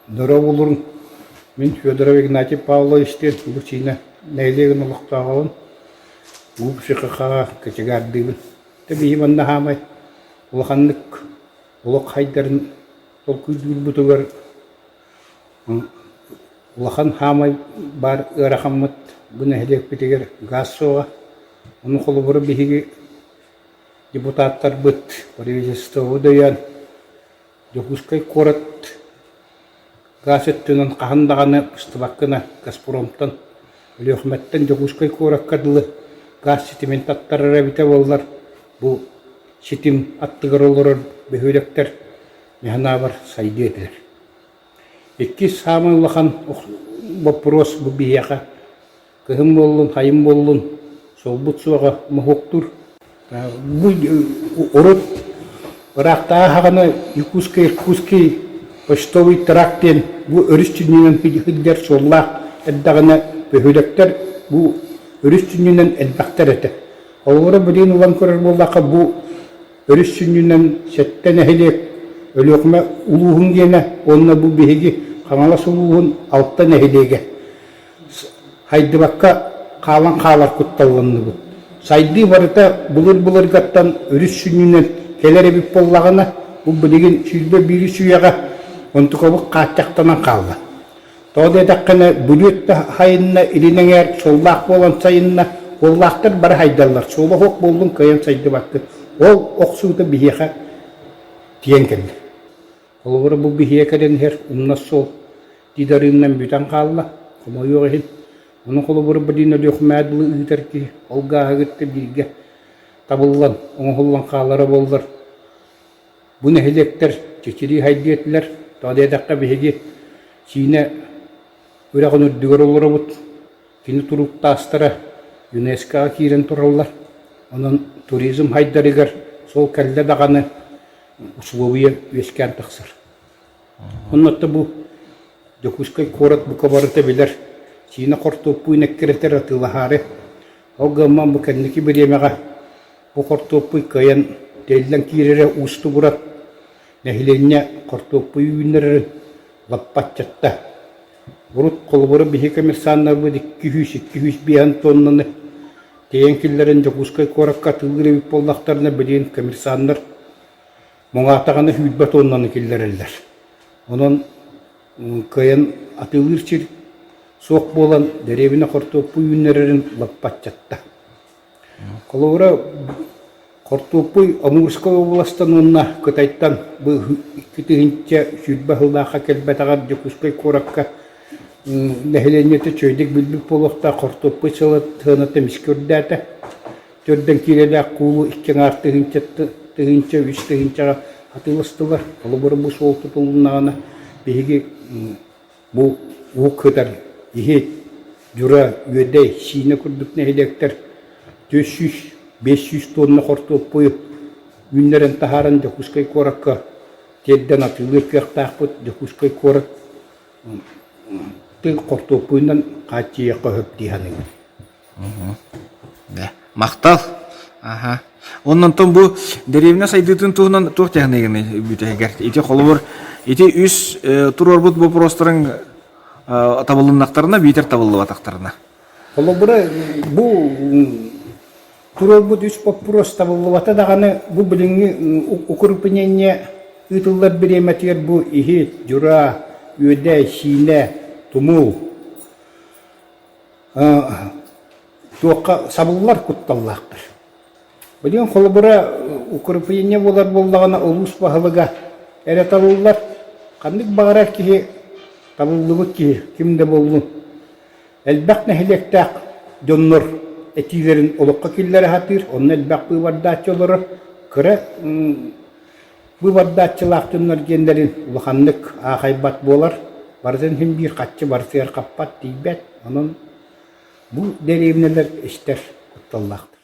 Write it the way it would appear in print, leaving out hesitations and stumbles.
Дорооболоруҥ! Мин Федоров Игнатий Павлович диэн бу Сиинэ нэһилиэгин олохтооҕобун. Уу ПШХ-ҕа кочегаардыыбын. Дьэ биһи манна хаамай улаханнык олох хайдарын толкуйдуурбутугар улахан хаамай баар ыарахаммыт бу нэһилиэкпитигэр гаас суоҕа. Ону холобура биһиги депутаттарбыт правительствобут өйөөн Дьокуускай куорат гаас өттүнэн хаһан даҕаны быстыбаккына Газпромтан, Өлүөхүмэттэн Дьокуускай куоракка дылы гаас ситимин таттарара эбитэ буоллар, бу ситим аттыгар олорор бөһүөлэктэр мин санаабар сайдыа этилэр. Иккис саамай улахан боппуруос бу биһиэхэ Кыһын буоллун, хайын буоллун, суолбут суоҕа моһуоктуур. Бу урут ыраахтааҕы саҕана Якутский-Иркутский почтовый тракт диэн бу өрүс сүнньүнэн сылдьар суоллаах эрдэҕинэ бөһүөлэктэр бу өрүс сүнньүнэн элбэхтэр этэ. Холобура билигин ылан көрөр буоллахха бу өрүс сүнньүнэн сэттэ нэһилиэк Өлүөхүмэ улууһун диэнэ уонна бу биһиги Хаҥалас улууһун алта нэһилиэгэ Хайдыбакка хаалан хаалар кутталланныбыт. Сайдыы барыта былыр-былыргаттан өрүс сүнньүнэн кэлэр эбит буоллаҕына, бу билигин 21 үйэҕэ онтукабыт хааччахтанан хаалла. Тоҕо диэтэххинэ, бүлүүт да хайынна, илин эҥээр суоллаах буолан сайынна, уоллаахтар бары хайдаллар, суола суох буоллун кыайан сайдыбаккын. Ол охсуута биһиэхэ тиийэн кэллэ. Холобура, бу биһиэхэ кэлэн иһэр умнас суол дидарыыннан бүтэн хаалла, хомойуох иһин. Ону холобура билигин Өлүөхүмэҕэ дылы ыытар киһи ол гааһы кытта бииргэ табыллан, оҥоһуллан хаалара буоллар, бу нэһилиэктэр чэчирии хайдыа этилэр. Тоҕо диэтэххэ, биһиги Сиинэ үрэҕин үрдүгэр олоробут. Кини туруктаастара ЮНЕСКО-ҕа киирэн тураллар. Онон туризм хайдарыгар суол кэллэ даҕаны усулуобуйа үөскээн тахсар. Оннуттан бу Дьокуускай куорат бука барыта билэр Сиинэ хортуоппуйун эккирэтэр атыылаһаары. Ол гынан бу кэнники бириэмэҕэ бу хортуоппуй кыайан тиэллэн киирэрэ уустугуран, нэһилиэнньэ хортуоппуйу үүннэрэрин лаппа аччатта. Урут холобура биһи коммерсаннарбыт 200-205 тоннаны тиэйэн киллэрэн Дьокуускай куоракка атыылыыр эбит буоллахтарына, билигин коммерсаннар муҥаатаҕына 20 тоннаны киллэрэллэр. Онон кыайан атыылыыр сир суох буолан, дэриэбинэ хортуоппуй үүннэрэрин лаппа аччатта. Холобура, хортуоппуй Амурскай уобаластан уонна Кытайтан бу 2020 сыллаахха кэлбэтэҕэр Дьокуускай куоракка нэһилиэнньэтэ үчүгэйдик билбит буолуохтаах хортуоппуй сыаната эмискэ үрдээтэ. Төрдөн киилэлээх куулу икки аҥаар тыһыынча, тыһыынча, үс тыһыынчаҕа атыыластылар. Холобура, бу суол тутулуннаҕына биһиги Бу уһук сытар Иһит, Дьура, Үөдэй, Сиинэ курдук нэһилиэктэр 400, 500 тонна хортуоппуйу үүннэрэн таһааран Дьокуускай куоракка тиэрдэн атыылыыр кыахтаахпыт. Дьокуускай куорат хортуоппуйунан хааччыйыахха сөп дии саныыбын. Махтал. Аха. Онон онтон бу дэриэбинэ сайдыытын туһунан туох дьаһаныыгыный бүтэһигэр? Ити холобур, ити үс туруорбут боппуруостарыҥ табылыннахтарына биитэр табыллыбатахтарына. Холобура, бу туруорбут үс боппуруос табыллыбата даҕаны бу билиҥҥи укрупнение ыытыллар бириэмэтигэр бу Иһит, Дьураа, Үөдэй, Сиинэ, Тумул туохха сабыллар кутталлаахтар. Билигин холобура укрепление буолар буоллаҕына улуус баһылыга эрэ талыллар. Ханнык баҕарар киһи талыллыбыт киһи ким да буоллун элбэх нэһилиэктээх дьоннор этиилэрин олоххо киллэрэ сатыыр, онно элбэх быыбардааччы олорор. Кыра Быыбардааччылаах дьоннор диэннэрин улаханнык аахайбат буолар, барытын иһин биир хаччы барытыгар хаппат, тиийбэт, онон бу дэриэбинэлэр истэр кутталлаахтар.